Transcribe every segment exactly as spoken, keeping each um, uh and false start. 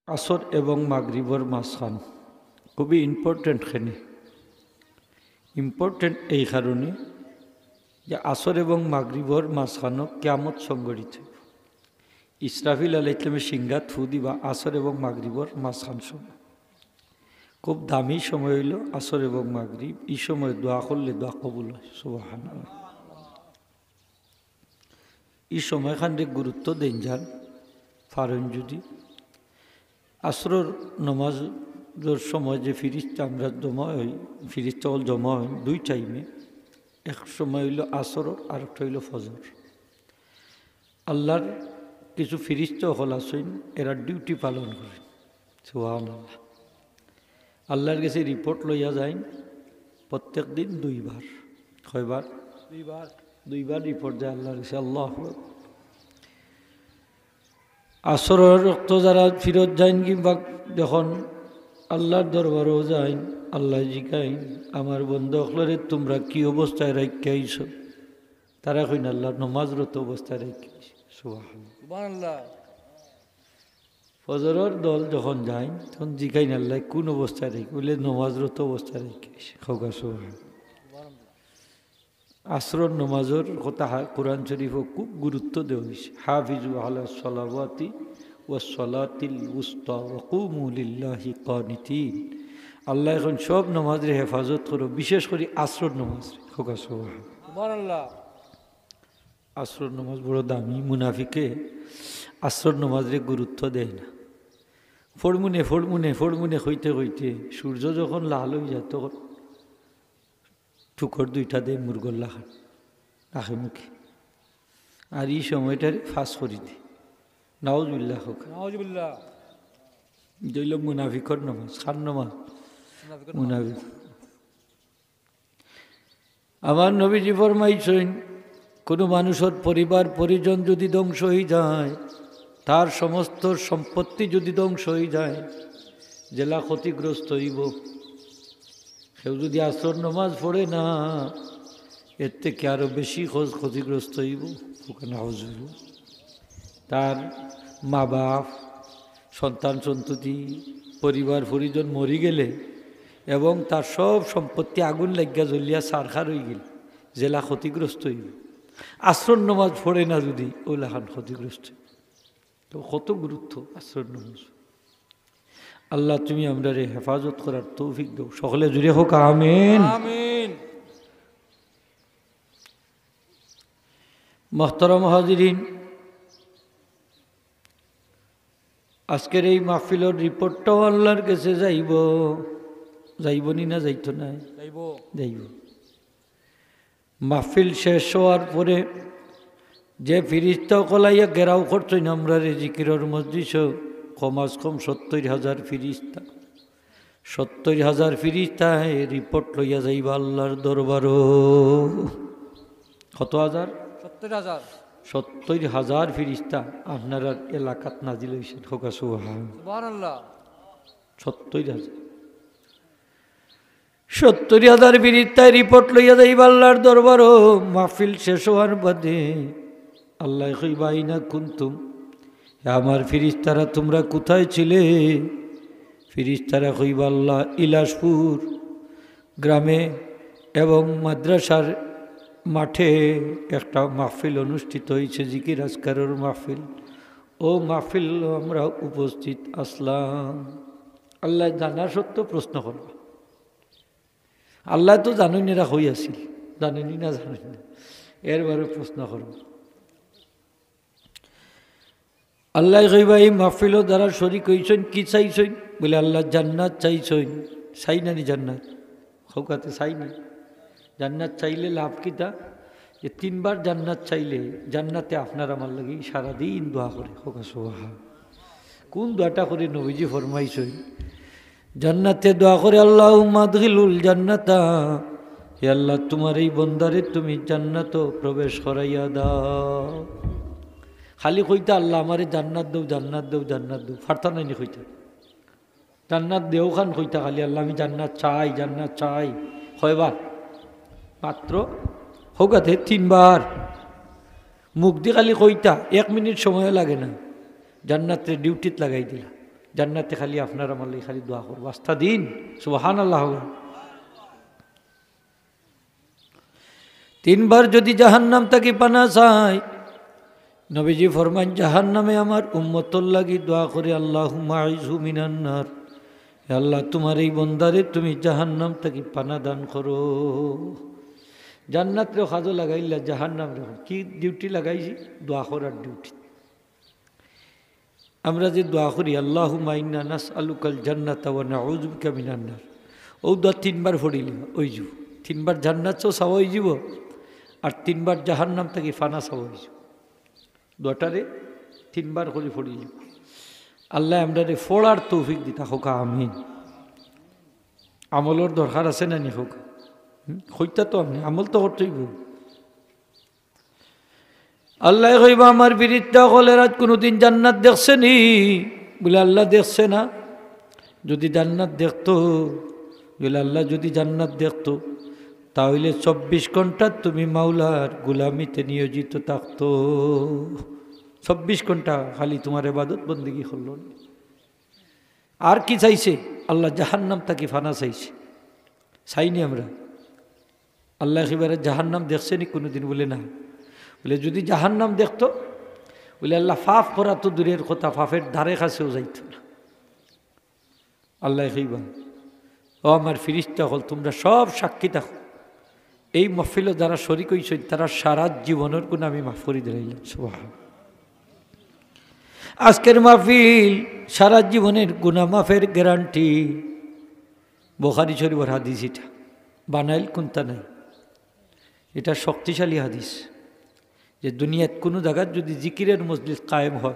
আসর এবং মাগরিবর মাঝখান খুবই ইম্পর্টেন্ট। কেনে ইম্পর্টেন্ট? এই কারণে যে আসর এবং মাগরিবর মাঝখানো কিয়ামত সংঘটিত হইব। ইসরাফিল আলাইহিস সালামে শিঙ্গাত ফু দিবা আসর এবং মাগরিবর মাঝখান সময়। খুব দামি সময় হইল আসর এবং মাগরিব। এই সময় দোয়া করলে দোয়া কবুল হয়। সুবহানাল্লাহ। এই সময়খানরে গুরুত্ব দেন যান, পারেন যদি। আসরর নমাজর সময় যে ফিরিস্তা আমরা জমা হই, ফিরিস্তা অকল জমা হই দুই টাইমে, এক সময় হইল আসর, আর একটা হইল ফজর। আল্লাহর কিছু ফিরিস্তা অকল আছইন, এরা ডিউটি পালন করে। সুবহানাল্লাহ। আল্লাহর গেছে রিপোর্ট লইয়া যাইন প্রত্যেক দিন দুইবার। কয়বার? দুইবার। দুইবার রিপোর্ট যায় আল্লাহর গেছে। আল্লাহু আকবার। আসরর অক্ত যারা ফিরত যাইন কিংবা যখন আল্লাহর দরবারও যাইন, আল্লাহ জিকাইন, "আমার বন্দা অকলরে তুমরা কি অবস্থায় রাখিয়া আইছো?" তারা কইন, "আল্লাহ, নমাজরত অবস্থায় রাখিয়া আইছি।" সুবহানাল্লাহ। সুবহানাল্লাহ। ফজরর দল যখন যাইন, তখন জিকাইন, "আল্লাহ, কোন অবস্থায় রাখি?" বলে, "নমাজরত অবস্থায় রাখিয়া আইছি।" কওকা সুবহানাল্লাহ। আসরর নমাজর কথা হা-, কোরআন শরীফও খুব গুরুত্ব দেওয়া হয়েছে। "হাফিজু আলা সলাওয়াতি ওয়া সলাতিল উস্তা ওয়া কুমু লিল্লাহি কানিতিন।" আল্লাহ এখন সব নমাজরে হেফাজত করো, বিশেষ করে আসরর নমাজরে। কওকা সুবহানাল্লাহ। সুবহানাল্লাহ। আসরর নমাজ বড় দামি। মুনাফিকে আসরর নমাজরে গুরুত্ব দেয় না। ফড়মুনে, ফড়মুনে, ফড়মুনে কইতে কইতে সূর্য যখন লাল হয়ে যায়, তখন ঠুকর দুইটা দেয় মুরগর লাখান নাকে মুখে। আর এই সময়টারে ফাঁস করি দেয়। নাউজুবিল্লাহ হোক। নাউজুবিল্লাহ। এটা হইল মুনাফিকর নমাজ। কার নমাজ? মুনাফিকর নমাজ। মুনাফিক। আমার নবীজি ফরমাইছইন, কোনো মানুষর পরিবার পরিজন যদি ধ্বংস হয়ে যায়, তার সমস্ত সম্পত্তি যদি ধ্বংস হয়ে যায়, যেলা ক্ষতিগ্রস্ত হইব। কেউ যদি আসর নমাজ পড়ে না, এর থেকে আরো বেশি ক্ষত-, ক্ষতিগ্রস্ত হইব। ওখানে হাউজুর। তার মা বাপ, সন্তান সন্ততি, পরিবার পরিজন মরি গেলে এবং তার সব সম্পত্তি আগুন লাগিয়া জ্বলিয়া ছারখার হয়ে গেলে, যেলা ক্ষতিগ্রস্ত হইব। আসর নমাজ পড়ে না যদি, ওলাখান ক্ষতিগ্রস্ত হইব। তো কত গুরুত্ব আসর নমাজ। আল্লাহ, তুমি আমরারে হেফাজত করার তৌফিক দাও। সকলে জুড়ে হোক আমিন। আমিন। মোহতরম হাজিরিন, আজকের এই মাহফিলর রিপোর্টটাও আল্লাহর কাছে যাইব। যাইব নি না যাইতো না? যাইব। যাইব। মাহফিল শেষ হওয়ার পরে যে ফিরিস্তা অকল আইয়া ঘেরাও করছইন আমরারে জিকিরর মজলিসও, কম আজ কম সত্তর হাজার ফিরিস্তা। সত্তর হাজার ফিরিস্তায় রিপোর্ট লইয়া যাইবা আল্লাহর দরবারও। কত হাজার? সত্তর হাজার। সত্তর হাজার ফিরিস্তা আপনারার এলাকাত নাজিল হইছে। কওকা সুবহান। সুবহানাল্লাহ। সত্তর হাজার। সত্তর হাজার ফিরিস্তায় রিপোর্ট লইয়া যাইবা আল্লাহর দরবারও। মাহফিল শেষ হওয়ার বাদে আল্লাহ কইবা, "আইনা কুনতুম?" হে আমার ফিরিস্তারা, তোমরা কোথায় ছিলে? ফিরিস্তারা কইবা, "আল্লাহ, ইলাশপুর গ্রামে এবং মাদ্রাসার মাঠে একটা মাহফিল অনুষ্ঠিত হয়েছে, জিকির আজকারর মাহফিল। ও মাহফিল আমরা উপস্থিত আসলাম।" আল্লাহ জানা সত্ত্বেও প্রশ্ন করবা। আল্লাহ তো জানইন এরা কই আছিল, জানইন নি না জানইন না, এরবারও প্রশ্ন করবা। আল্লাহ কইবা, "এই মাহফিলও যারা শরিক হইছইন, কি চাইছইন?" বলে, "আল্লাহ জান্নাত চাইছইন।" চাই না নি জান্নাত? কওকা তে চাই না। জান্নাত চাইলে লাভ কিতা? যে তিনবার জান্নাত চাইলে জান্নাতে আপনার আমার লাগি সারাদিন দোয়া করে। কওকা সুবহান। কোন দোয়াটা করে নবীজি ফরমাইছইন? জান্নাতে দোয়া করে, "আল্লাহুম্মা আদখিলহুল জান্নাতা।" হে আল্লাহ, তোমার এই বন্দারে তুমি জান্নাতো প্রবেশ করাইয়া দাও। খালি কইতা, "আল্লাহ, আমারে জান্নাত দেও, জান্নাত দেও, জান্নাত দেও।" ফারতা নাইনি কইতা। জান্নাত দেও খান কইতা খালি, "আল্লাহ, আমি জান্নাত চাই, জান্নাত চাই।" কয়বার? মাত্র কওকা তে তিনবার। মুখদি খালি কইতা, এক মিনিট সময় লাগে না, জান্নাতরে ডিউটিত লাগাই দিলা। জান্নাতে খালি আপনার আমার লাগি খালি দোয়া করবো, আস্তা দিন। সুবহানাল্লাহ। তিনবার যদি জাহান্নাম থাকি পানা চাই, নবীজি ফরমাইন, "জাহান্নামে আমার উম্মতর লাগি দোয়া করে, আল্লাহুম্মা আইযহু মিনান নার।" হে আল্লাহ, তোমার এই বন্দারে তুমি জাহান্নাম থাকি পানা দান করো। জান্নাতরেও কাজো লাগাইলা, জাহান্নামরেও। কি ডিউটি লাগাইছি? দোয়া করার ডিউটি। আমরা যে দোয়া করি, "আল্লাহুম্মা ইন্না নাসআলুকাল জান্নাতা ওয়া নাউযু বিকা মিনান নার", অউ দোয়া তিনবার পড়িলে অইযিবো। তিনবার জান্নাত চাওয়া অইযিবো, আর তিনবার জাহান্নাম থাকি পানা চাওয়া অইযিবো। দোয়াটারে তিনবার করি পড়িলে আল্লায় আমরারে পড়ার তৌফিক দিতা। কউক্কা আমিন। আমলর দরকার আছে না নি কউক্কা? হুম? কইতা তো আপনে, আমল তো করতে অইবো। আল্লায় কইবা, "আমার ফিরিস্তা অকল, এরা কুনুদিন জান্নাত দেখছে নি?" বলে, "আল্লাহ দেখছে না।" যদি জান্নাত দেখতো, বলে, "আল্লাহ যদি জান্নাত দেখতো, তা অইলে চব্বিশ ঘন্টা তুমি মাওলার গোলামিতে নিয়োজিত থাকতো, চব্বিশ ঘন্টা খালি তোমার ইবাদত বন্দেগি করলো নি।" আর কি চাইছে? আল্লাহ জাহান্নাম থাকি পানা চাইছে। চাইনি আমরা? আল্লায় কইবা, "এরা জাহান্নাম দেখছে নি কুনুদিন?" বলে, "না।" বলে, "যদি জাহান্নাম দেখতো, বলে, আল্লাহ পাপ করা তো দূরের কথা, পাপের ধারে কাছেও যাইতো না।" আল্লায় কইবা, "ও আমার ফিরিস্তা অকল, তোমরা সব সাক্ষী থাকো, এই মাহফিলো যারা শরিক অইছইন, তারার সারা জীবনর গুনা আমি মাফ করি দিলাইলাম।" সুবহান। আজকের মাহফিল সারা জীবনের গুনা মাফের গ্যারান্টি। বুখারী শরিফর হাদিস ইটা, বানাইল কুন্তা নাই, ইটা শক্তিশালী হাদিস। যে দুনিয়াত কুনু জাগাত যদি জিকিরের মজলিস কায়েম হয়,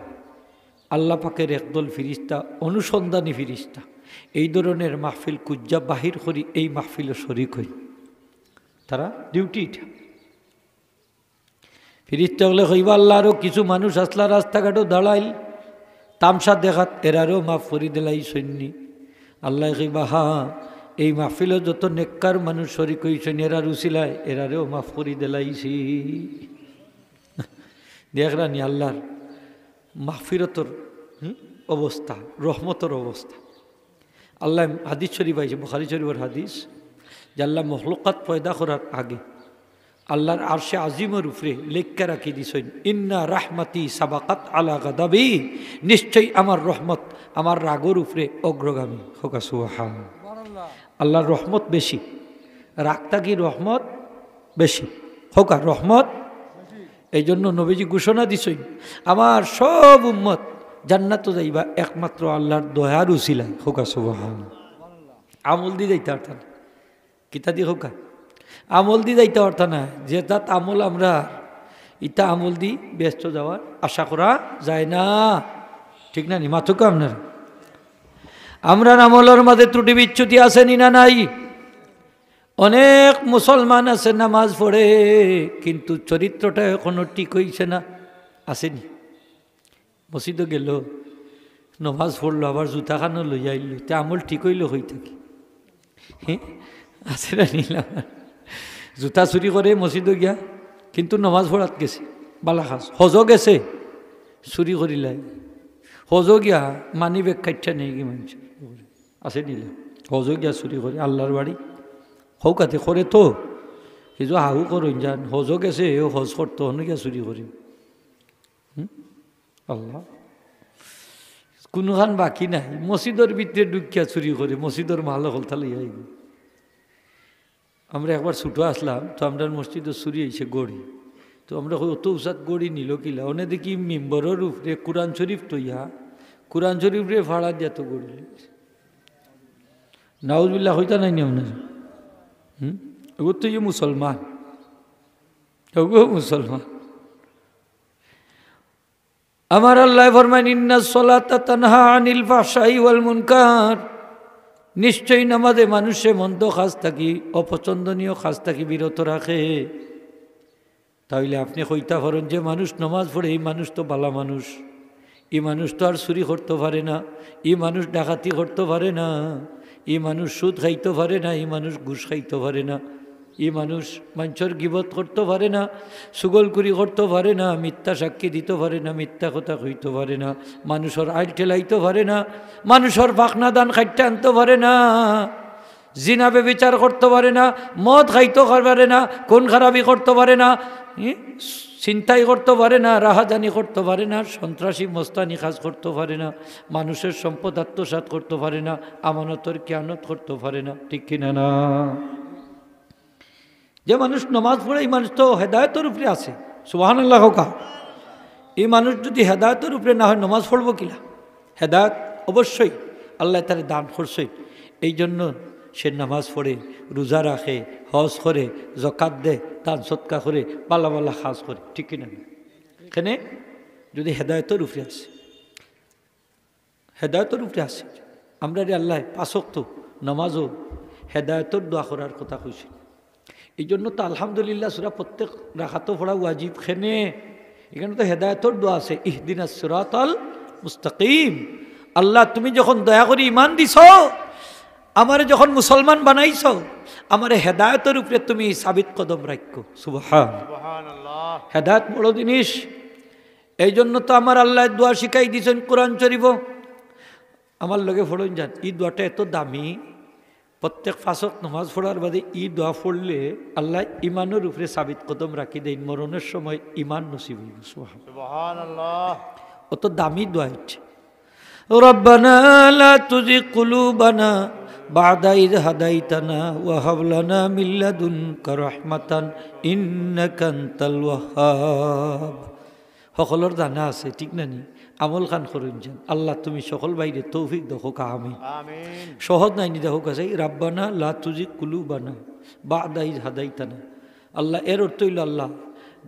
আল্লাহ পাকের একদল ফিরিস্তা, অনুসন্ধানী ফিরিস্তা, এই ধরনের মাহফিল খুঁজিয়া বাহির করি এই মাহফিলো শরিক অইন। তারার ডিউটি ইটা। ফিরিস্তা অকলে কইবা, "আল্লাহ, আরো কিছু মানুষ আছলা রাস্তাঘাটো দাঁড়াইল, তামশা দেখাত, এরারেও মাফ করি দিলাইছইন নি?" আল্লায় কইবা, "হ্যাঁ, এই মাহফিলো যত নেককার মানুষ শরিক অইছইন, এরার উছিলায় এরারেও মাফ করি দিলাইছি।" দেখরা নি আল্লাহর মাগফিরতর, হুম, অবস্থা, রহমতর অবস্থা। আল্লায় হাদিস শরিফ আইছে, বুখারী শরিফর হাদিস, যে আল্লায় মখলুকাত পয়দা করার আগে আল্লাহর আরশে আজিমর উপরে লেখিয়া রাখি দিছইন, "ইন্না রাহমাতি সাবাকাত আলা গাদাবি", নিশ্চয়ই আমার রহমত আমার রাগর উপরে অগ্রগামী। কউক্কা সুবহান। আল্লাহর রহমত বেশি, রাগ থাকি রহমত বেশি। কউক্কা রহমত। এই জন্য নবীজি ঘোষণা দিছইন, "আমার সব উম্মত জান্নাতো যাইবা একমাত্র আল্লাহর দয়ার উছিলায়।" কউক্কা সুবহান। আমল দি যাইতা পারতা না। কিতা দি কউক্কা? আমল দি যাইতা পারতা না। যেতাত আমল আমরার, ইতা আমল দি বেহেস্তো যাওয়ার আশা করা যায় না। ঠিক না নি? মাতউক্কা আপনারা। আমরার আমলর মাঝে ত্রুটি বিচ্যুতি আছে নি না নাই? অনেক মুসলমান আছে নামাজ পড়ে, কিন্তু চরিত্রটা এখনো ঠিক অইছে না। আছে নি? মসজিদো গেল, নমাজ পড়লো, আবার জুতাখানও লইয়া আইলো, তে আমল ঠিক অইলো কই থাকি? হে? আছে না নি? জুতা চুরি করে মসজিদো গিয়া, কিন্তু নমাজ পড়াত গেছে, বালা কাজ। হজো গেছে, চুরি করিলায়। হজো গিয়া মানি ব্যাগ কাটিয়া নেয়গি মানষর। আছে নি? হজো গিয়া চুরি করে, আল্লাহর বাড়ি। কউক্কা তে করে তো, কিছু হাহু করইন যান, হজো গেছে, এও হজ করতো, হনো গিয়া চুরি করে। হুম? আল্লাহ। কুনুখান বাকি নাই। মসজিদর ভিতরে ঢুকিয়া চুরি করে, মসজিদর মাল অকলতা লইয়া আইবো। আমরা একবার ছোট আছলাম, তো আমরার মসজিদো চুরি অইছে ঘড়ি। তো আমরা কই, "অত উচাত ঘড়ি নিলো কিলা?" অনে দেখি মিম্বরর উপরে কোরআন শরিফ থইয়া, কোরআন শরিফরে ফাড়া দিয়া তো ঘড়ি লইছে। নাউজুবিল্লাহ কইতা নায় নি আপনারা? হুম? অউ তো ইয়ে মুসলমান। অউ মুসলমান। আমার আল্লায় ফরমাইন, "ইন্নাস সালাতা তানহা আনিল ফাহশাই ওয়াল মুনকার।" নিশ্চয়ই নামাজে মানুষরে মন্দ কাজ থাকি, অপছন্দনীয় কাজ থাকি বিরত রাখে। তা অইলে আপনে কইতা পারইন, যে মানুষ নমাজ পড়ে, ই মানুষ তো বালা মানুষ, ই মানুষ তো আর চুরি করতো পারে না, ই মানুষ ডাকাতি করতো পারে না, ই মানুষ সুদ খাইতো পারে না, ই মানুষ ঘুষ খাইতো পারে না। ই মানুষ মানষর গিবত করতো পারে না, চুগলখুরি করতো পারে না, মিথ্যা সাক্ষী দিতো পারে না, মিথ্যা কথা কইতো পারে না, মানষর আইল ঠেলাইতো পারে না, মানষর পাখনা দান খাইট্টা আনতো পারে না, জিনা ব্যভিচার করতো পারে না, মদ খাইতো পারে না, খুন খারাপি করতো পারে না, ই? ছিনতাই করতো পারে না, রাহাজানি করতো পারে না, সন্ত্রাসী মস্তানি কাজ করতো পারে না, মানষর সম্পদ আত্মসাৎ করতো পারে না, আমানতর খিয়ানত করতো পারে না, ঠিক কিনা না? যে মানুষ নমাজ পড়ে, ই মানুষ তো হেদায়তর উপরে আছে। সুবহানাল্লাহ কউক্কা। ই মানুষ যুদি হেদায়তর উপরে না অয়, নমাজ পড়বো কিলা? হেদায়ত অবশ্যই আল্লায় তারে দান করছইন, এই জন্য সে নমাজ পড়ে, রোজা রাখে, হজ করে, জকাত দেয়, দান সদকা করে, ভালা ভালা কাজ করে, ঠিক কিনা না? কেনে? যুদি হেদায়তর উপরে আছে। হেদায়তর উপরে আছে। আমরারে আল্লায় পাঁচ ওয়াক্ত নমাজও হেদায়তর দোয়া করার কথা কইছইন। এই জন্য তো আলহামদুলিল্লাহ সূরা প্রত্যেক রাকাতো পড়া ওয়াজিব। কেনে? ইখানো তো হেদায়তর দোয়া আছে, ইহদিনাস সিরাতাল মুস্তাকিম। আল্লাহ, তুমি যখন দয়া করি ইমান দিছো, আমারে যখন মুসলমান বানাইছো, আমারে হেদায়তর উপরে তুমি সাবিত কদম রাখো। সুবহান। সুবহানাল্লাহ। হেদায়ত বড় জিনিস। এই জন্য তো আমার আল্লায় দোয়া শিখাই দিছইন কোরআন শরীফো। আমার লগে পড়ইন যান, ই দোয়াটা এত দামি, প্রত্যেক পাঁচ ওয়াক্ত নমাজ পড়ার বাদে ই দোয়া পড়লে আল্লায় ইমানর উপরে সাবিত কদম রাখি দেইন, মরণর সময় ইমান নসিব অইবো। সুবহান। সুবহানাল্লাহ। অত দামি দোয়া ইটা। ربنا لا تزغ قلوبنا بعد إذ هديتنا وهب لنا من لدنك رحمة إنك أنت الوهاب। সকলর জানা আছে, ঠিক না নি? আমল খান করইন যান। আল্লাহ, তুমি সকল ভাইরে তৌফিক দেও, কউক্কা আমিন। আমিন। সহজ নায় নি, দেখো কাছে, রাব্বানা লা তুজিগ কুলুবানা বা'দা ইজ হাদাইতানা। আল্লাহ, এর অর্থ অইলো, আল্লাহ,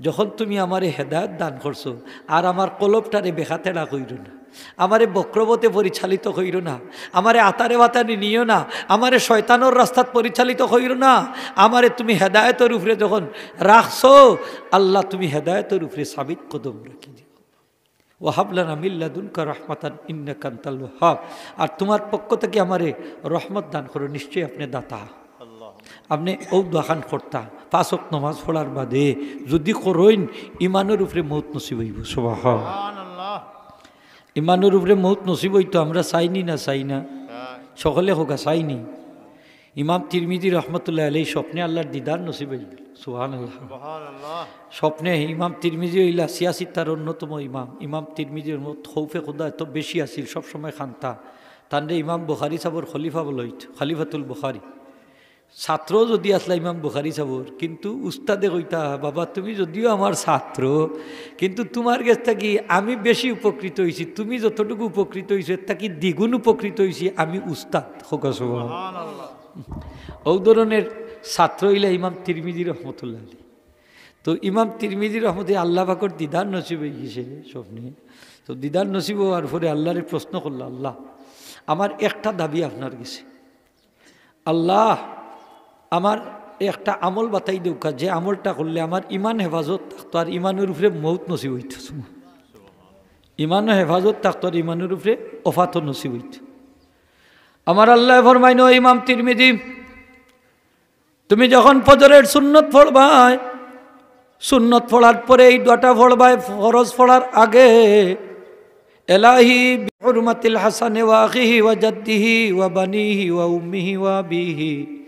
যখন তুমি আমারে হেদায়েত দান করছো, আর আমার কলবটারে বেকাতেড়া কইরো না, আমারে বক্রপথে পরিচালিত কইরো না, আমারে আতারে বাতারে নিও না, আমারে শয়তানর রাস্তাত পরিচালিত কইরো না, আমারে তুমি হেদায়েতর উপরে যখন রাখছো, আল্লাহ, তুমি হেদায়েতর উপরে সাবিত কদম রাখি দিও। ওয়াহাব লানা মিন লাদুনকা রাহমাতান ইন্নাকা আনতাল ওয়াহহাব। আর তুমার পক্ষ থাকি আমারে রহমত দান করো, নিশ্চয়ই আপনে দাতা। আল্লাহ। আপনে অউ দোয়াখান করতা, পাঁচ ওয়াক্ত নমাজ পড়ার বাদে যুদি করইন, ইমানর উপরে মউত নসিব অইবো। সুবহান। সুবহানাল্লাহ। ইমানর উপরে মউত নসিব অইতো, আমরা চাইনি না, চাই না? চাই। সকলে কউক্কা, চাইনি। ইমাম তিরমিজি রহমতুল্লাহ আলাইহি স্বপ্নে আল্লাহর দিদার নসিব অইল। সুবহানাল্লাহ। সুবহানাল্লাহ। স্বপ্নে ইমাম তিরমিজি অইলা সিয়াসিত্তার অন্যতম ইমাম। ইমাম তিরমিজির মত খৌফে খুদা এত বেশি আছিল, সব সময় কানতা। তানরে ইমাম বুখারী সাবর খলিফা বলা অইতো, খলিফাতুল বুখারী। ছাত্র যুদি আছলা ইমাম বুখারী সাবর, কিন্তু উস্তাদে কইতা, "বাবা, তুমি যুদিও আমার ছাত্র, কিন্তু তুমার গেছ থাকি আমি বেশি উপকৃত অইছি, তুমি যতটুকু উপকৃত অইছো, এর থাকি দ্বিগুণ উপকৃত অইছি আমি উস্তাদ।" কউক্কা সুবহান। সুবহানাল্লাহ। অউ ধরনের ছাত্র অইলা ইমাম তিরমিজি রহমতুল্লাহ আলাইহি। তো ইমাম তিরমিজি রহমতে আল্লাহ পাকর দিদার নসিব অইগেছে স্বপ্নে। তো দিদার নসিব অওয়ার পরে আল্লাহরে প্রশ্ন করলা, "আল্লাহ, আমার একটা দাবি আপনার গেছে, আল্লাহ, আমার একটা আমল বাতাই দেউক্কা, যে আমলটা করলে আমার ইমান হেফাজত থাকতো আর ইমানর উপরে মউত নসিব অইতো, ইমানও হেফাজত থাকতো আর ইমানর উপরে ওফাতও নসিব অইতো।" আমার আল্লায় ফরমাইন, "ও ইমাম তিরমিজি, তুমি যখন ফজরের সুন্নত পড়বায়, সুন্নত পড়ার পরে এই দোয়াটা পড়বায়, ফরজ পড়ার আগে, এলাহি বিহুরমাতিল হাসানে ওয়া আখিহি ওয়া জাদ্দিহি ওয়া বানিহি ওয়া উম্মিহি ওয়া আবিহি,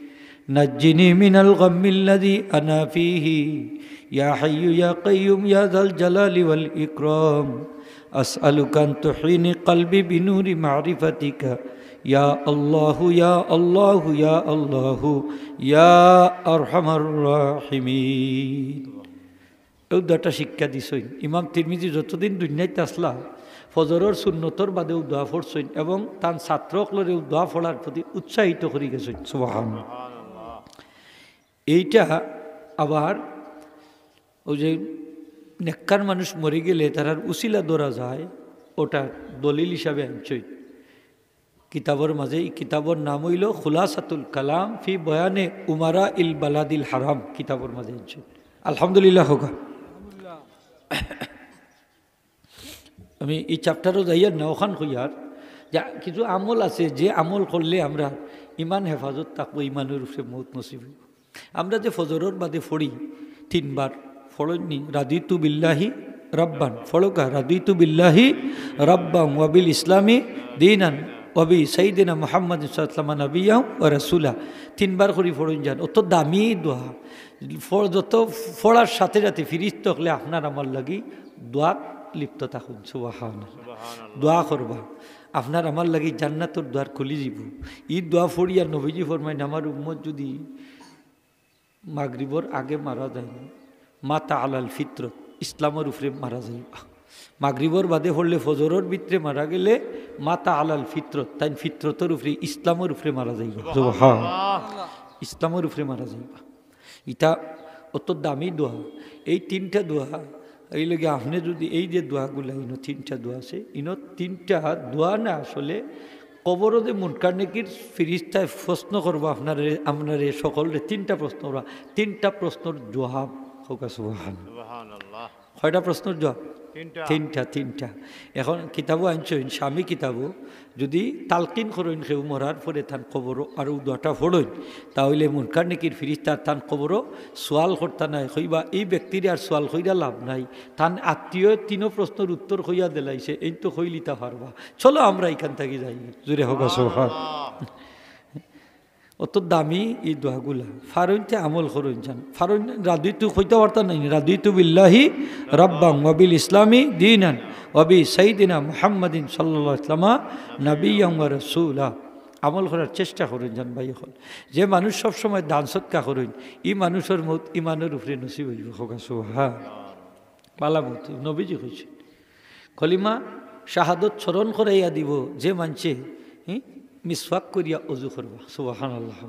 নাজ্জিনি মিনাল গাম্মিল্লাযী আনা ফীহি, ইয়া হাইয়ু ইয়া কাইয়্যুম ইয়া যাল জালালি ওয়াল ইকরাম, আসআলুকা আন তুহয়িনি কলবি বিনুরি মারিফাতিকা, ইয়া আল্লাহু, ইয়া আল্লাহু, ইয়া আল্লাহু, ইয়া আরহামার রাহিমিন।" অউ দোয়াটা শিক্ষা দিছইন। ইমাম তিরমিজি যতদিন দুনিয়াত আছলা, ফজরর সুন্নতর বাদে অউ দোয়া পড়ছইন এবং তান ছাত্র অকলরে অউ দোয়া পড়ার প্রতি উৎসাহিত করি গেছইন। সুবহানাল্লাহ। এইটা আবার অউ যে নেককার মানুষ মরি গেলে তারার উসিলা ধরা যায়, অউটা দলিল হিসাবে আনছইন। কিতাবর মাঝে, ই কিতাবর নাম অইলো খুলাসাতুল কালাম ফি বয়ানে উমারা ইল বালাদিল হারাম, কিতাবর মাঝে আনছইন। আলহামদুলিল্লাহ কউক্কা। আমি ই chapter-ও যাইয়ার না, অখান কইয়ার যে কিছু আমল আছে, যে আমল করলে আমরার ইমান হেফাজত থাকবো, ইমানর উপরে মউত নসিব অইবো। আমরা যে ফজরর বাদে পড়ি তিনবার, পড়ইন নি, "রাদিতু বিল্লাহি রাব্বান", পড়উক্কা, "রাদিতু বিল্লাহি রাব্বান ওয়া বিল ইসলামি দীনান ওয়া বি সাইয়্যিদিনা মুহাম্মাদিন সাল্লাল্লাহু আলাইহি ওয়াসাল্লাম নাবিয়্যান ওয়া রাসূলা।" তিনবার করি পড়ইন যান, অত দামি দোয়া। ফ-, যত পড়ার সাথে সাথে ফিরিস্তা অকলে আপনার আমার লাগি দোয়াত লিপ্ত থাকইন। সুবহানাল্লাহ। সুবহানাল্লাহ। দোয়া করবা, আপনার আমার লাগি জান্নাতর দুয়ার খুলি যিবো। ই দোয়া পড়িয়া নবীজি ফরমাইন, আমার উম্মত যুদি মাগরিবর আগে মারা যায় না, মাতা আলাল ফিতরত, ইসলামর উপরে মারা যাইবা। মাগরিবর বাদে পড়লে ফজরর ভিতরে মারা গেলে মাতা আলাল ফিতরত, তাইন ফিতরতর উপরে, ইসলামর উপরে মারা যাইবা। সুবহানাল্লাহ। ইসলামর উপরে মারা যাইবা। ইটা অত দামি দোয়া। এই তিনটা দোয়া, এই লগে আপনে যুদি এই যে দোয়াগুলা, ইনো তিনটা দোয়া আছে, ইনো তিনটা দোয়া না আসলে কবরো যে মুনকার নেকির ফিরিস্তায় প্রশ্ন করবো আপনারে, আপনারে সকলরে তিনটা প্রশ্ন করবা, তিনটা প্রশ্নর জবাব। কউক্কা সুবহান। সুবহানাল্লাহ। কয়টা প্রশ্নর জবাব? তিনটা। তিনটা, তিনটা। এখন কিতাবো আনছইন, শামী কিতাবো, যুদি তালকিন করইন কেউ মরার পরে তান কবরো আর অউ দোয়াটা পড়ইন, তা অইলে মুনকার নেকির ফিরিস্তায় তান কবরো সওয়াল করতা নায়, কইবা, "এই ব্যক্তিরে আর সওয়াল কইরা লাভ নাই, তান আত্মীয় তিনো প্রশ্নর উত্তর কইয়া দিলাইছে, এইন তো কইলিতা পারবা। চলো আমরা ইখান থাকি যাই।" জোরে কউক্কা সুবহান। অত দামি ই দোয়াগুলা। পারইন তে আমল করইন যান। পারইন, রাদিতু কইতা পারতা নায়, রাদিতু বিল্লাহি রাব্বান ওয়া বিল ইসলামি দীনান ওয়া বি সাইয়্যিদিনা মুহাম্মাদিন সাল্লাল্লাহু আলাইহি ওয়াসাল্লাম নাবিয়্যান ওয়া রাসূলা। আমল করার চেষ্টা করইন যান ভাই অকল। যে মানুষ সব সময় দান সদকা করইন, ই মানুষর মউত ইমানর উপরে নসিব অইবো। কউক্কা সুবহান। বালা মউত, নবীজি কইছইন, কলিমা শাহাদত স্মরণ করাইয়া দিবো যে মানষে, হি, মিসওয়াক করিয়া অজু করবা। সুবহানাল্লাহ।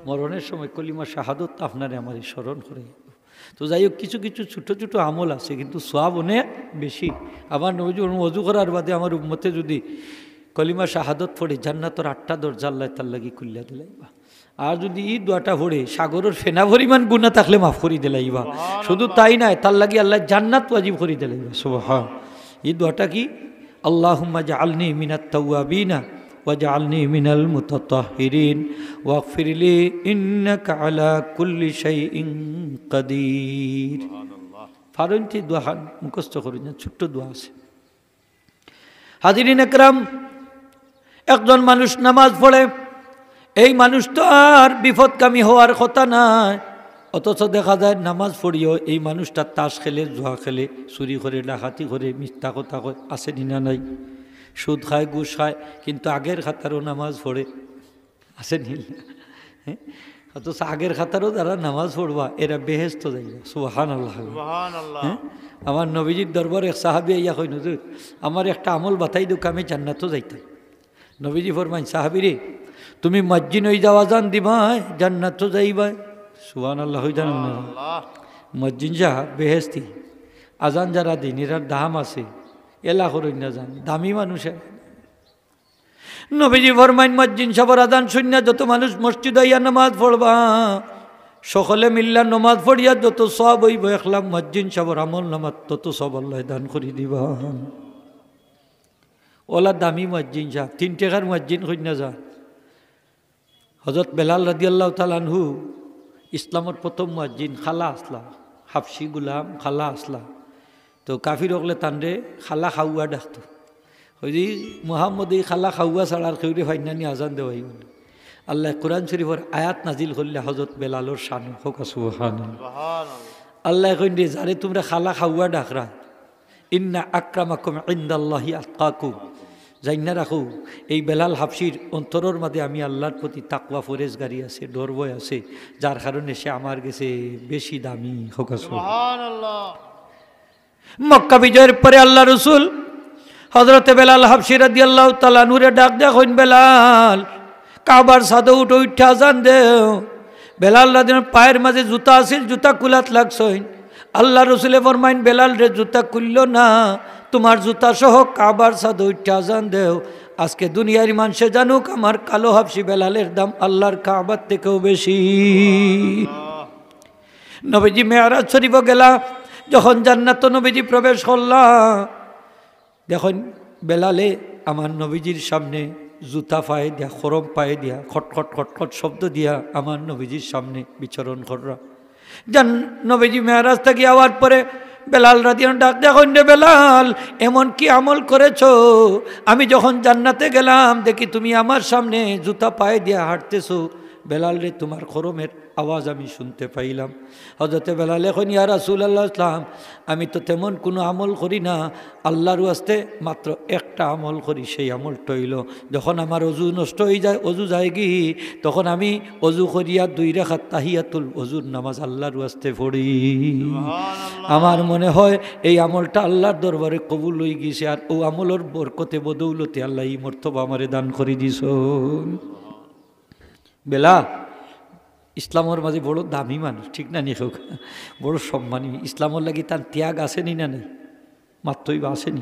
মরণর সময় কলিমা শাহাদত আপনারে আমারে স্মরণ করাইয়া দিবো। তো যাই হোক, কিছু কিছু ছোট ছোট আমল আছে, কিন্তু সওয়াব অনেক বেশি। আমার নবীজি বলেন, অজু করার বাদে আমার উম্মতে যুদি কলিমা শাহাদত পড়ে, জান্নাতর আটটা দরজা আল্লায় তার লাগি খুলিয়া দিলাইবা। আর যুদি ই দোয়াটা পড়ে, সাগরর ফেনা পরিমাণ গুনা থাকলে মাফ করি দিলাইবা। সুবহানাল্লাহ। শুধু তাই নায়, তার লাগি আল্লায় জান্নাত ওয়াজিব করি দিলাইবা। সুবহান। ই দোয়াটা কি? "আল্লাহুম্মা জাআলনি মিনাত তাওয়াবিনা ওয়া জাআলনি মিনাল মুতাতাহহিরিন ওয়াগফিরলি ইন্নাকা আলা কুল্লি শাইইন কাদির।" সুবহানাল্লাহ। পারইন তে দোয়াখান মুখস্থ করইন, ছোট্ট দোয়া আছে। হাজিরিন একরাম, একজন মানুষ নামাজ পড়ে, এই মানুষ তো আর বিপদগামী হওয়ার কথা নায়, অথচ দেখা যায় নামাজ পড়িও এই মানুষটা তাস খেলে, জুয়া খেলে, চুরি করে, ডাকাতি করে, মিথ্যা কথা কয়, আছে নি না নাই? সুদ খায়, ঘুষ খায়, কিন্তু আগের কাতারো নামাজ পড়ে। আছে নি? হ্যাঁ? অথচ আগের কাতারো যারা নামাজ পড়বা, এরা বেহেস্তো যাইবা। সুবহানাল্লাহ। সুবহানাল্লাহ। হ্যাঁ? আমার নবীজির দরবারো এক সাহাবী আইয়া কইন, "হুজুর, আমার একটা আমল বাতাই দেউক্কা, আমি জান্নাতো যাইতাম।" নবীজি ফরমাইন, "সাহাবীরে, তুমি মুয়াজ্জিন অইযাও, আজান দিবায়, জান্নাতো যাইবায়।" সুবহানাল্লাহ, অইযান না? সুবহানাল্লাহ। মুয়াজ্জিন সাব বেহেস্তি, আজান যারা দিন, এরার দাম আছে, এলা করইন না যান, দামি মানুষ। নবীজি ফরমাইন, মুয়াজ্জিন সাবর আজান শুনিয়া যত মানুষ মসজিদো আইয়া নামাজ পড়বা, সকলে মিল্লা নামাজ পড়িয়া যত সওয়াব অইবো, একলা মুয়াজ্জিন সাবর আমলনামাত তত সওয়াব আল্লায় দান করি দিবা। অলা দামি মুয়াজ্জিন সাব, তিন টেকার মুয়াজ্জিন কইন না যা। হযরত বেলাল রাদিয়াল্লাহু তাআলা আনহু ইসলামর প্রথম মুয়াজ্জিন, কালা আছলা, হাবশি গুলাম কালা আছলা। তো কাফির অকলে তানরে কালা কাউয়া ডাকতো। কইজি, "মুহাম্মদ, এই কালা কাউয়া ছাড়া আর কেউরে পাইন না নি আজান দেওয়াইবো।" আল্লায় কোরআন শরীফর আয়াত নাজিল করলা হযরত বেলালর শানো। কউক্কা সুবহানাল্লাহ। সুবহানাল্লাহ। আল্লায় কইন রে, "যারে তুমরা কালা কাউয়া ডাকরায়, ইন্না আকরামাকুম ইনদাল্লাহি আতকাকুম।" জাইন্না রাখো, এই বেলাল হাবশির অন্তরর মাঝে আমি আল্লাহর প্রতি তাকওয়া, পরেজগারি আছে, ডর ভয় আছে, যার কারণে সে আমার গেছে বেশি দামি। কউক্কা সুবহানাল্লাহ। সুবহানাল্লাহ। মক্কা বিজয়ের পরে আল্লাহর রসুল হযরতে বেলাল হাবশি রাদিয়াল্লাহু তাআলা আনহুরে ডাক দিয়া কইন, "বেলাল, কাবার ছাদো উঠো, উঠিয়া আজান দেও।" বেলাল রাদিয়াল্লাহু পায়ের মাঝে জুতা আছিল, জুতা খুলাত লাগছইন। আল্লাহর রসুলে ফরমাইন, "বেলালরে, জুতা খুললো না, তুমার জুতা সহ কাবার ছাদো উঠিয়া আজান দেও।" আজকে দুনিয়ার মানষে জানুক, আমার কালো হাবশি বেলালের দাম আল্লাহর কাবার থেকেও বেশি। নবীজি মেরাজ শরীফো গেলা, যখন জান্নাতো নবীজি প্রবেশ করলা, দেখইন বেলালে আমার নবীজির সামনে জুতা পায়ে দিয়া, খরম পায়ে দিয়া, খটখট খটখট শব্দ দিয়া আমার নবীজির সামনে বিচরণ কররা। যান নবীজি মেরাজ থাকি আওয়ার পরে বেলাল রাদিয়াল্লাহু আনহু ডাক দিয়া কইন, "রে বেলাল, এমন কি আমল করেছো? আমি যখন জান্নাতে গেলাম, দেখি তুমি আমার সামনে জুতা পায়ে দিয়া হাঁটতেছো। বেলাল রে, তোমার খরমের আওয়াজ আমি শুনতে পাইলাম।" হযরতে বেলালে কইন, "ইয়া রাসূলুল্লাহ, ইসলাম, আমি তো তেমন কোনো আমল করি না, আল্লাহর ওয়াস্তে মাত্র একটা আমল করি, সেই আমলটা অইলো, যখন আমার অজু নষ্ট অই যায়, অজু যায়গি, তখন আমি অজু করিয়া দুই রাকাত তাহিয়াতুল অজুর নামাজ আল্লাহর ওয়াস্তে পড়ি। সুবহানাল্লাহ। আমার মনে হয় এই আমলটা আল্লাহর দরবারে কবুল অই গেছে, আর অউ আমলর বরকতে বদৌলতে আল্লাহ ই মর্তবা আমারে দান করি দিছইন।" বেলা, ইসলামর মাঝে বড় দামি মানুষ, ঠিক না নি কউক্কা? বড় সম্মানী। ইসলামর লাগি তান ত্যাগ আছে নি না নাই? মাতইন বা আছে নি?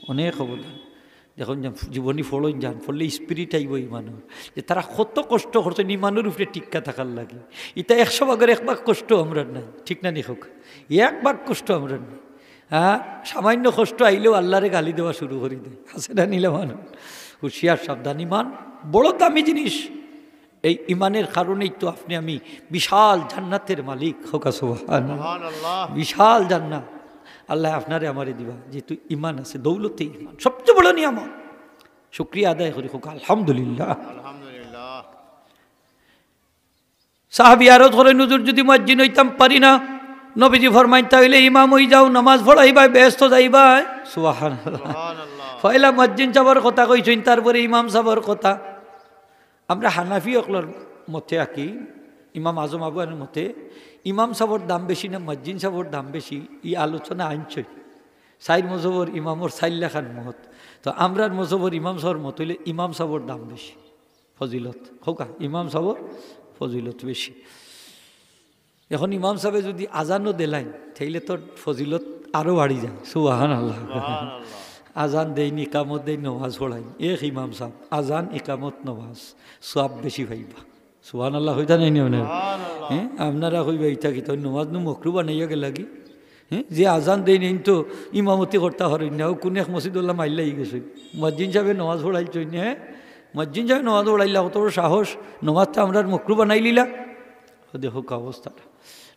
অনেক অবদান। দেখইন যান, জীবনী পড়ইন যান, পড়লে spirit আইবো ইমানর। যে তারা কত কষ্ট করছইন ইমানর উপরে টিক্কা থাকার লাগি। ইতা একশো ভাগর এক ভাগ কষ্ট আমরার নাই, ঠিক না নি কউক্কা? এক ভাগ কষ্ট আমরার নাই। হ্যাঁ, সামান্য কষ্ট আইলেও আল্লাহরে গালি দেওয়া শুরু করি দেয়। আছে না নি লা মানুষ? হুঁশিয়ার, সাবধান, ইমান বড় দামি জিনিস। এই ইমানের কারণেই তো আপনি আমি বিশাল জান্নাতের মালিক। কউক্কা সুবহানাল্লাহ। সুবহানাল্লাহ। বিশাল জান্নাত আল্লাহ আপনারে আমারে দিবা, যেহেতু ইমান আছে, দৌলতে ইমান, সবচেয়ে বড় নিয়ামত। শুকরিয়া আদায় করি, কউক্কা আলহামদুলিল্লাহ। আলহামদুলিল্লাহ। সাহাবী আরজ করইন, "হুজুর, যদি মুয়াজ্জিন অইতাম পারি না।" নবীজি ফরমাইন, "তাইলে ইমাম অই যাও, নামাজ পড়াইবায়, বেহেস্তো যাইবায়।" সুবহানাল্লাহ। সুবহানাল্লাহ। পয়লা মুয়াজ্জিন সাবর কথা কইছইন, তারপরে ইমাম সাবর কথা। আমরা হানাফি অকলর মতে আকি, ইমাম আজম আবু হানিফার মতে, ইমাম সাবর দাম বেশি না মুয়াজ্জিন সাবর দাম বেশি, ই আলোচনা আনছইন। চাইর মজহবর ইমামর চাইর লাখান মত। তো আমরার মজহবর ইমাম সাবর মত অইলে ইমাম সাবর দাম বেশি, ফজিলত। কউক্কা, ইমাম সাবর ফজিলত বেশি। এখন ইমাম সাবে যদি আজানও দিলাইন, তাইলে তো ফজিলত আরো বাড়ি যায়। সুবহানাল্লাহ। সুবহানাল্লাহ। আজান দেইন, ইকামত দেইন, নামাজ পড়াইন, এক ইমাম সাব, আজান, ইকামত, নামাজ, সওয়াব বেশি পাইবা। সুবহানাল্লাহ কইতা নায় নি আপনারা? সুবহানাল্লাহ। হ্যাঁ, আপনারা কইবা, "ইতা কিতা, নামাজ নু মকরু বানাইয়া গেলাগি?" হ্যাঁ, যে আজান দেইন, এইন তো ইমামতি করতা পারইন না, অউ কুন এক মসজিদর অলা মাইল লাগি গেছে। মুয়াজ্জিন সাবে নামাজ পড়াইছইন, হ্যাঁ, মুয়াজ্জিন সাবে নামাজ পড়াইলা, কত বড় সাহস, নামাজটা আমরার মকরু বানাইলিলা। অউ দেখউক্কা অবস্থাটা।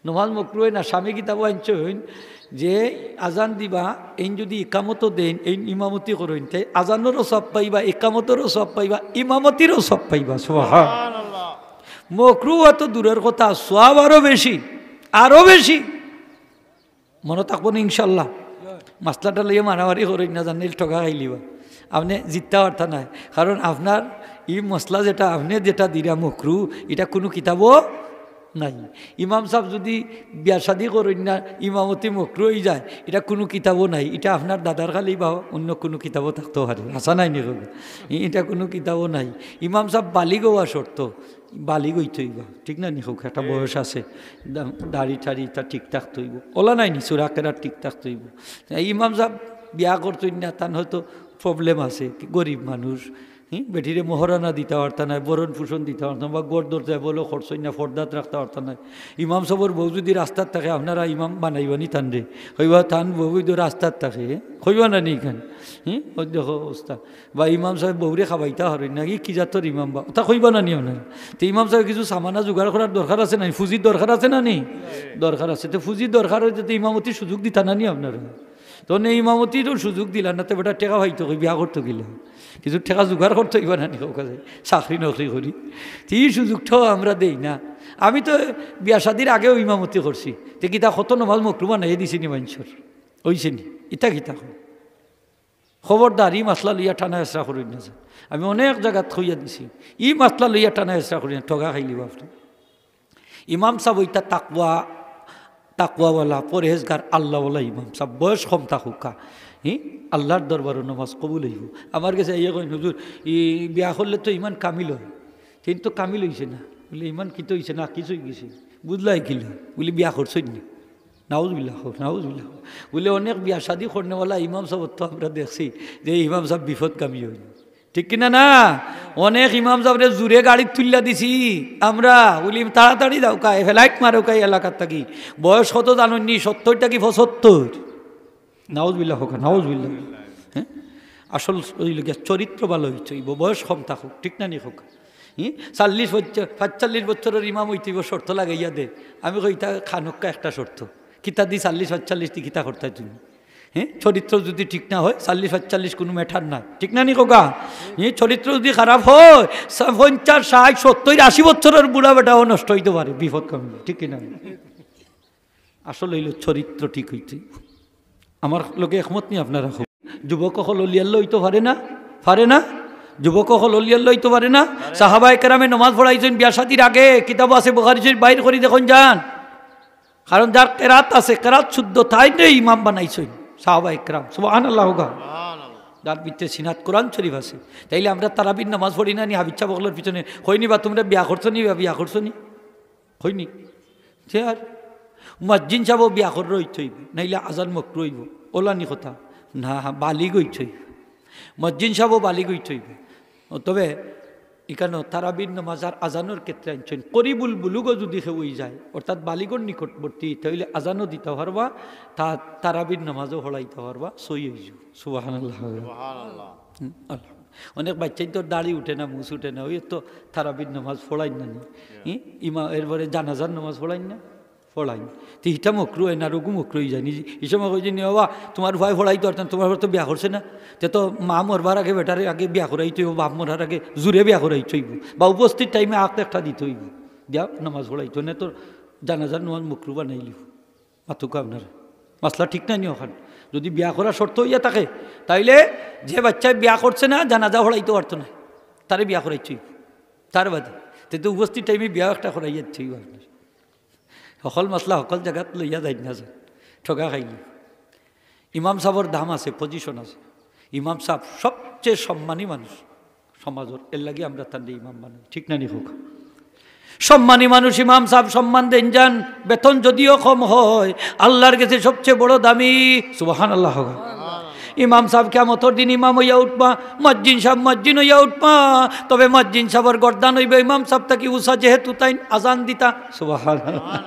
নামাজ মকরু অয় না, শামী কিতাবো আনছইন যে আজান দিবা, এইন যদি ইকামতও দেইন, এইন ইমামতি করইন, তে আজানরও সওয়াব পাইবা, ইকামতরও সওয়াব পাইবা, ইমামতিরও সওয়াব পাইবা। সুবহান। সুবহানাল্লাহ। মকরু অওয়া তো দূরর কথা, সওয়াব আরো বেশি, আরো বেশি। মনো থাকবো নি ইনশাআল্লাহ? মাসলাটা লইয়া মারামারি করইন না, জানলে ঠগা খাইলিবা। আপনে জিততা পারতা নায়, কারণ আপনার ই মাসলা যেটা আপনে যেটা দিরা মকরু, ইটা কুনু কিতাবো নাই। ইমাম সাব যদি বিয়া শাদি করইন না, ইমামতি মকরু অই যায়, ইটা কুনু কিতাবো নাই। ইটা আপনার দাদার খালি বা অন্য কুনু কিতাবো থাকতো পারে, হাছা নায় নি কইবা? ই-, ইটা কুনু কিতাবো নাই। ইমাম সাব বালিগ অওয়া শর্ত, বালিগ অইতে অইবা, ঠিক না নি? কউক্কা, একটা বয়স আছে, দা-, দাড়ি টাড়ি ইতা ঠিক থাকতে অইবো, অলা নায় নি, চুরা কেরা ঠিক থাকতে অইবো। ইমাম সাব বিয়া করছইন না, তান হয়তো problem আছে, কি গরিব মানুষ, হুম, বেটিরে মোহরানা দিতা পারতা নায়, ভরণ পোষণ দিতা পারতা নায়, বা ঘর দরজায় বলো খরচইন না, পর্দাত রাখতা পারতা নায়। ইমাম সাবর বউ যদি রাস্তাত থাকে, আপনারা ইমাম বানাইবা নি তানরে? কইবা, "তান বউ অউ তো রাস্তাত থাকে", কইবা না নি ইখান? হুম, অউ দেখো অবস্থা। বা ইমাম সাবে বউরে খাবাইতা পারইন না, ই কি জাতর ইমাম বা, অতা কইবা না নি আপনারা? তে ইমাম সাবে কিছু সামানা জোগাড় করার দরকার আছে না নি? পুঁজির দরকার আছে না নি? দরকার আছে। তে পুঁজির দরকার অইতে তে ইমামতির সুযোগ দিতা না নি আপনারা? তো নে ইমামতিরও সুযোগ দিলা না, তে বেটা টেকা পাইতো কই, বিয়া করতো কিলা? কিছু টেকা জোগাড় করতো অইবা না নি, কউক্কা, চাকরি নকরি করি। তে ই সুযোগটাও আমরা দেই না। আমি তো বিয়া শাদির আগেও ইমামতি করছি। তে কিতা কত নমাজ মকরু বানাইয়া দিছি নি মানষর? অইছে নি? ইতা কিতা কও? খবরদার, ই মাসলা লইয়া টানা হেচড়া করইন না যে। আমি অনেক জাগাত কইয়া দিছি, ই মাসলা লইয়া টানা হেচড়া করইন না, ঠগা খাইলিবা আপনে। ইমাম সাব অইতা তাকওয়া, তাকওয়াওয়ালা, পরহেজগার, আল্লাহওয়ালা ইমাম সাব, বয়স কম থাকউক্কা, হি, আল্লাহর দরবারো নমাজ কবুল অইবো। আমার গেছে আইয়া কইন, "হুজুর, ই বিয়া করলে তো ইমান কামিল অয়, কিন্তু কামিল অইছে না।" বুলে, "ইমান কিতা অইছে না, কিছু অইগেছে।" বুঝলায় কিলা? বুলে, "বিয়া করছইন না।" নাউজুবিল্লাহ, নাউজুবিল্লাহ। বুলে, "অনেক বিয়া শাদি করনেওয়ালা ইমাম সাবর তো আমরা দেখছি যে ইমাম সাব বিপদগামী অইন।" ঠিক কিনা না? অনেক ইমাম সাবরে জুরে গাড়িত তুলিয়া দিছি আমরা। বুলে, "তাড়াতাড়ি যাউক্কা, flight মারউক্কা ই এলাকার থাকি।" বয়স কত জানইন নি? সত্তর থাকি পঁচাত্তর। নাউজুবিল্লাহ কউক্কা, নাউজুবিল্লাহ। হ্যাঁ? আসল অইলো গিয়া চরিত্র ভালা অইতো অইবো, বয়স কম থাকুক, ঠিক না নি কউক্কা? হুম, চল্লিশ বছর, পাঁচচল্লিশ বছরর ইমাম অইতে অইবো শর্ত লাগাইয়া দে। আমি কই, ইতা খানক্কা একটা শর্ত, কিতা দি চল্লিশ পাঁচচল্লিশ দি কিতা করতায় তুমি? হ্যাঁ, চরিত্র যুদি ঠিক না অয়, চল্লিশ পাঁচচল্লিশ কুনু matter নায়, ঠিক না নি কউক্কা? হ্যাঁ, চরিত্র যুদি খারাপ অয়, সা-, পঞ্চাশ, ষাইট, সত্তইর, আশি বছরর বুড়া বেটাও নষ্ট অইতো পারে, বিপদ কমে, ঠিক কি না? আসল অইলো চরিত্র ঠিক অইতে অইবো। আমার লগে একমত নি আপনারা? যুবক অকল অলি আল্লাহ অইতো পারে না? পারে না? যুবক অকল অলি আল্লাহ অইতো পারে না? সাহাবায়ে কেরামে নমাজ পড়াইছইন বিয়া শাদির আগে, কিতাবো আছে, বুখারী শরীফ বাইর করি দেখইন যান। কারণ যার কেরাত আছে, কেরাত শুদ্ধ, তাইনরে ইমাম বানাইছইন সাহাবায়ে কেরাম। সুবহানাল্লাহ কউক্কা। যার ভিতরে সিনাত কোরআন শরীফ আছে। তাইলে আমরা তারাবির নমাজ পড়ি না নি হাফিজ সাব অকলর পিছনে? কই নি বা তুমরা বিয়া করছো নি বা বিয়া করছো নি? কই নি? তে আর মুয়াজ্জিন সাবও বিয়া কররা অইতো অইবো, নাইলে আজান মকরু অইবো। অলা নি কথা? না, বালিগ অইতো অইবো। মুয়াজ্জিন সাবও বালিগ অইতো অইবো। ও, তবে ইখানো তারাবির নমাজ আর আজানর ক্ষেত্রে আনছইন, করিবুল বুলুগও যুদি কেউ অইযায়, অর্থাৎ বালিগর নিকটবর্তী, তাইলে আজানও দিতা পারবা, তা-, তারাবির নমাজও পড়াইতা পারবা, সই অইযিবো। সুবহানাল্লাহ। সুবহানাল্লাহ। হুম, আলহামদুলিল্লাহ। অনেক বাইচ্চাইন্তর দাড়ি উঠে না, মুছ উঠে না, অউ তো তারাবির নমাজ পড়াইন না নি? হুম? ইমা-, এরপরে জানাজার নমাজ পড়াইন না? পড়াইন। তে ইটা মকরু অয় না, রঘু মকরু অইযায় নি। ই সময় কইছইন নি, "বাবা, তুমার পুয়ায় পড়াইতো পারতো না, তুমার পুয়া তো বিয়া করছে না, তে তো মা মরবার আগে বেটারে আগে বিয়া করাইতো অইবো, বাপ মরার আগে জুরে বিয়া করাইতো অইবো, বা উপস্থিত টাইমে আত একটা দিতো অইবো, দিয়া নমাজ পড়াইতো, না তো জানাজার নমাজ মকরু বানাইলিবো।" মাতউক্কা আপনারা, মাসলা ঠিক না নি অখান? যুদি বিয়া করার শর্ত অইয়া থাকে, তাইলে যে বাইচ্চায় বিয়া করছে না, জানাজা পড়াইতো পারতো না, তারে বিয়া করাইতো অইবো, তার বাদে। তে তো উপস্থিত টাইমে বিয়া একটা করাইয়া দিতো অইবো আপনার। হকল মাসলা হকল জাগাত লইয়া যাইন না যান, ঠগা খাইলে। ইমাম সাবর দাম আছে, position আছে। ইমাম সাব সবচেয়ে সম্মানী মানুষ সমাজর, এরলাগি আমরা তানরে ইমাম বানাই, ঠিক না নি কউক্কা? সম্মানী মানুষ ইমাম সাব সম্মান দেইন যান, বেতন যুদিও কম অয়, আল্লার গেছে সবচেয়ে বড় দামি। সুবহানাল্লাহ কউক্কা। ইমাম সাব কিয়ামতর দিন ইমাম অইয়া উঠবা, মুয়াজ্জিন সাব মুয়াজ্জিন অইয়া উঠবা, তবে মুয়াজ্জিন সাবর গর্দান অইবো ইমাম সাব থাকি উচা, যেহেতু তাইন আজান দিতা। সুবহানাল্লাহ।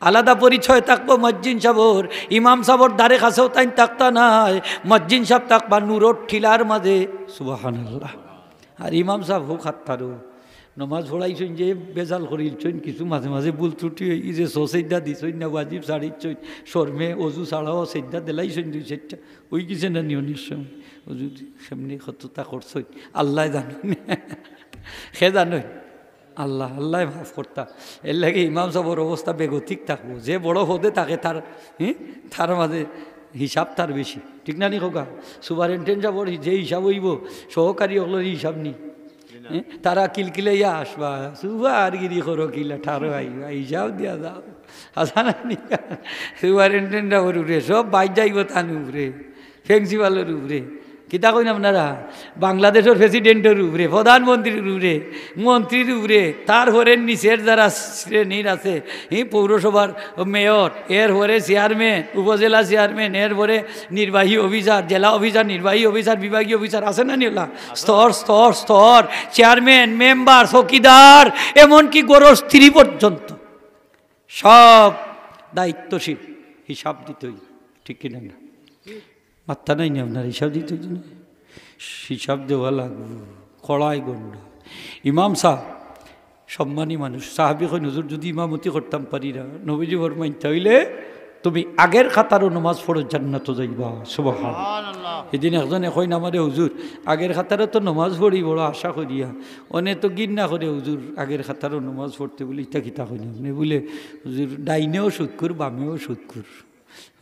আলাদা পরিচয় থাকবো মুয়াজ্জিন সাবর, ইমাম সাবর ধারে কাছেও তাইন থাকতা নায়, মুয়াজ্জিন সাব থাকবা নূরর ঠিলার মাঝে। সুবহানাল্লাহ। আর ইমাম সাব হউ খাত্তারও, নমাজ পড়াইছইন যে বেজাল করিলছইন, কিছু মাঝে মাঝে ভুল ত্রুটি অইগেছে, সো সেজদা দিছইন না, ওয়াজিব ছাড়িছইন, শরমে অজু ছাড়াও সেজদা দিলাইছইন দুই চাইরটা, অইগেছে না নি অনেক সময়, অজু দি-, সেমনি কততা করছইন, আল্লায় জানইন, কে জানইন? আল্লাহ, আল্লায় মাফ করতা। এরলাগি ইমাম সাবর অবস্থা বেগতিক থাকবো। যে বড় পদে থাকে তার, হুম, তার মাঝে হিসাব তার বেশি। ঠিক না নি কউক্কা? Superintendent সাবর যে হিসাব অইবো, সহকারী অকলর হিসাব নি। হুম, তারা কিলকিলাইয়া আসবা, সুপারগিরি করো কিলা, ঠারো আইবা, হিসাব দিয়া যাও। হাছা না নি? Superintendent সাবর উপরে, সব বাইর যাইবো তান উপরে। Principalর উপরে, কিতা কইন আপনারা, বাংলাদেশর presidentর উপরে, প্রধানমন্ত্রীর উপরে, মন্ত্রীর উপরে, তারপরে নিচের যারা শ্রেণীর আছে, ই পৌরসভার মেয়র, এরপরে চেয়ারম্যান, উপজেলা চেয়ারম্যান, এরপরে নির্বাহী অফিসার, জেলা অফিসার, নির্বাহী অফিসার, বিভাগীয় অফিসার, আছে না নি অলা? স্তর, স্তর, স্তর, চেয়ারম্যান, মেম্বার, চকিদার, এমনকি ঘরর স্ত্রী পর্যন্ত সব দায়িত্বশীল, হিসাব দিতে অইবো, ঠিক কি না? মাত্তা নাই নি আপনার, হিসাব দিতে অইতো না? হিসাব দেওয়া লাগবো, কড়াই গন্ডা। ইমাম সাব সম্মানী মানুষ, সাহাবী কইন, "হুজুর, যুদি ইমামতি করতাম পারি না, নবীজি ফরমাইন, তাইলে তুমি আগের কাতারো নমাজ পড়ো, জান্নাতো যাইবা।" সুবহানাল্লাহ। সুবহানাল্লাহ। এদিন একজনে কইন আমারে, "হুজুর, আগের কাতারো তো নমাজ পড়ি বড় আশা করিয়া, অনে তো ঘিন্না করে হুজুর, আগের কাতারো নমাজ পড়তে।" বলি, "ইতা কিতা কইন আপনে?" বলে, "হুজুর, ডাইনেও সুদখুর, বামেও সুদখুর।"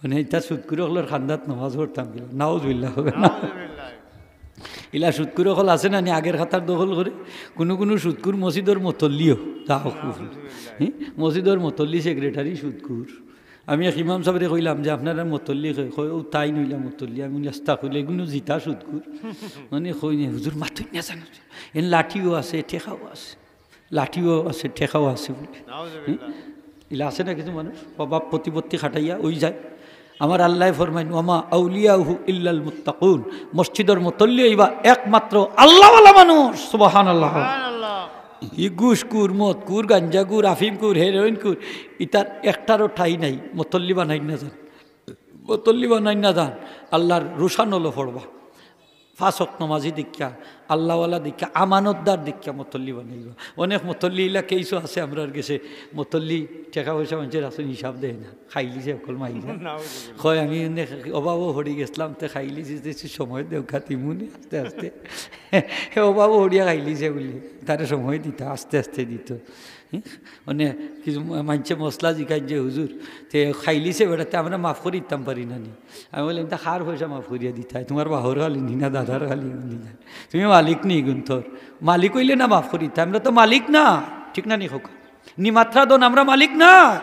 মানে, ইতা সুদখুর অকলর কান্দাত নমাজ পড়তাম কিলা? নাউজুবিল্লাহ কউক্কা না? নাউজুবিল্লাহ। ইলা সুদখুর অকল আছে না নি, আগের কাতার দখল করে? কুনু কুনু সুদখুর মসজিদর মতল্লিও, তা নাউজুবিল্লাহ। হুম? মসজিদর মতল্লি, সেক্রেটারি সুদখুর। আমি এক ইমাম সাবরে কইলাম যে, "আপনারা মতল্লি কই?" কয়, "অউ তাইন অইলা মতল্লি।" আমি কইলাম, "আস্তাগফিরুল্লাহ, ইগুন জিতা সুদখুর।" মানে কইন, "হুজুর, মাতইন না জানো, এন লাঠিও আছে, ঠেকাও আছে।" লাঠিও আছে, ঠেকাও আছে বলে। নাউজুবিল্লাহ। হুম? ইলা আছে না কিছু মানুষ, প্রভাব প্রতিপত্তি খাটাইয়া অই যায়। আমার আল্লায় ফরমাইন, "ওয়ামা আউলিয়াউহু ইল্লাল মুত্তাকুন।" মসজিদর মতল্লি অইবা একমাত্র আল্লাহওয়ালা মানুষ। সুবহানাল্লাহ। সুবহানাল্লাহ। ই ঘুষখুর, মদখুর, গাঞ্জাখুর, আফিমখুর, হেরোইনখুর, ইতার একটারও ঠাই নাই। মতল্লি বানাইন না যান, মতল্লি বানাইন না যান, আল্লাহর রোশান অলো পড়বা। পাঁচ ওয়াক্ত নামাজি দেখিয়া, আল্লাহওয়ালা দেখিয়া, আমানতদার দেখিয়া মতল্লি বানাইবা। অনেক মতল্লি ইলা কেসও আছে আমরার গেছে, মতল্লি টেকা পয়সা মানষর আছে, হিসাব দেয় না, খাইলিছে অকল মাইরা। নাউজুবিল্লাহ। কয়, "আমি এনে অভাবও হরি গেছিলাম, তে খাইলিছি, তে সময় দেও, খাতি মুনি আস্তে আস্তে।" হে অভাবও হরিয়া খাইলিছে বুলি, তারে সময় দিতা, আস্তে আস্তে দিত। হুম? মানে কিছু মানষে মসলা জিকাইন যে, "হুজুর, তে খাইলিছে বেটাতে, আমরা মাফ করি দিতাম পারি না নি?" আমি বললাম, "তা কার পয়সা মাফ করিয়া দিতায়? তুমার বাপর খালি নি না দাদার খালি নি না? তুমি মালিক নি গুনতর? মালিক অইলে না মাফ করি দিতায়, আমরা তো মালিক না।" ঠিক না নি কউক্কা? নি মাত্রা দন, আমরা মালিক না।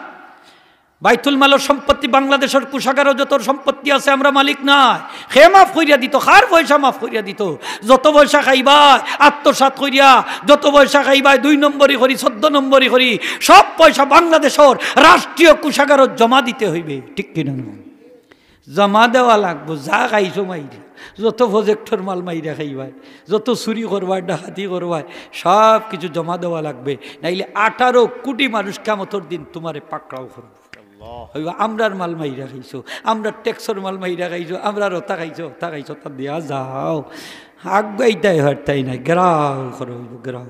বাইতুল মালর সম্পত্তি, বাংলাদেশর কোষাগারো যত সম্পত্তি আছে, আমরা মালিক নায়। কে মাফ করিয়া দিত? কার পয়সা মাফ করিয়া দিত? যত পয়সা খাইবায় আত্মসাৎ করিয়া, যত পয়সা খাইবায় দুই নম্বরি করি, চোদ্দ নম্বরি করি, সব পয়সা বাংলাদেশর রাষ্ট্রীয় কোষাগারো জমা দিতে হইবে। ঠিক কিনা না? জমা দেওয়া লাগবো। যা খাইছো মাইরা, যত প্রজেক্টর মাল মাইরা খাইবায়, যত চুরি করবায়, ডাকাতি করবায়, সব কিছু জমা দেওয়া লাগবে। নাইলে আঠারো কোটি মানুষ কিয়ামতর দিন তুমারে পাকড়াও করবো। আল্লাহ। কইবা, "আমরার মাল মাইরা খাইছো, আমরার ট্যাক্সর মাল মাইরা খাইছো, আমরার অতা খাইছো, অতা খাইছো, অতা দিয়া যাও।" আগুয়াইতায় পারতায় নায়, ঘেরাও করা অইবো, ঘেরাও।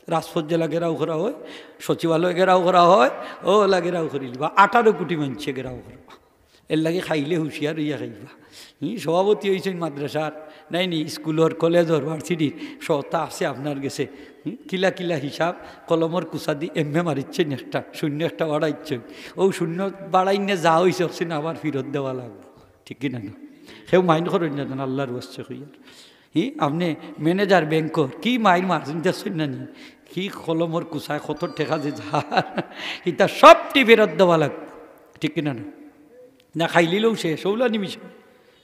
রাজপথ যেলা ঘেরাও করা অয়, সচিবালয় ঘেরাও করা অয়, অউলা ঘেরাও করিলিবা, আঠারো কোটি মানষে ঘেরাও করবা। এরলাগি খাইলে হুঁশিয়ার অইয়া খাইবা। হুম, সভাপতি অইছইন মাদ্রাসার, নায় নি, স্কুলর, কলেজর, ভার্সিটির, সবতা আছে আপনার গেছে। হুম, কিলা কিলা হিসাব, কলমর কুচাদি এমনে মারিচ্ছইন একটা, শূন্য একটা বাড়াইচ্ছইন। অউ শূন্য বাড়াইন না যা অইছে, অইছে না, আবার ফিরত দেওয়া লাগবো। ঠিক কিনা না? কেউ মাইন্ড করইন না যেন, আল্লাহর ওয়াস্তে কইয়ার। হি, আপনে ম্যানেজার ব্যাংকর, কি মাইর মারছইন দেখছইন না নি? কি কলমর কুচায় কত টেকা যে যার, ইতা সবটি ফিরত দেওয়া লাগবো। ঠিক কিনা না? না খাইলিলেও শেষ, অউলা নিমিষে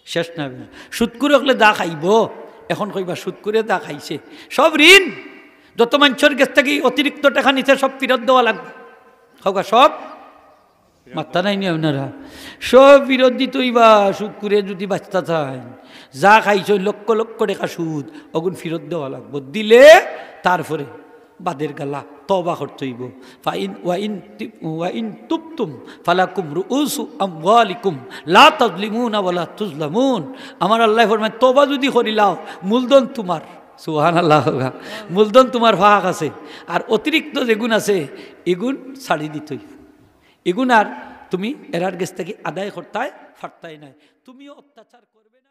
শেষ না অইলে। সুদখুরে অকলে যা খাইবো, এখন কইবা সুদখুরে যা খাইছে, সব ঋণ, যত মানষর গেছ থাকি অতিরিক্ত টেকা নিছে, সব ফিরত দেওয়া লাগবো। কউক্কা, সব? মাত্তা নাই নি আপনারা? সব ফিরত দিতে অইবা, সুদখুরে যুদি বাঁচতা চাইন। যা খাইছইন লক্ষ লক্ষ টেকা সুদ, অগুন ফিরত দেওয়া লাগবো। দিলে তারপরে বাদের গালা, তওবা করতে অইবো। ফাইন, ওয়াইন তি-, ওয়াইন তুবতুম ফালাকুম রুউসু আমওয়ালিকুম লা তাজলিমুনা ওয়ালা তুজলামুন। আমার আল্লায় ফরমাইন, তওবা যুদি করিলাও, মূলধন তুমার। সুবহানাল্লাহ কউক্কা। মূলধন তুমার ফাঁক আছে, আর অতিরিক্ত যেগুন আছে, ইগুন ছাড়ি দিতে অইবো। ইগুন আর তুমি এরার গেছ থাকি আদায় করতায় পারতায় নায়। তুমিও অত্যাচার করবে না।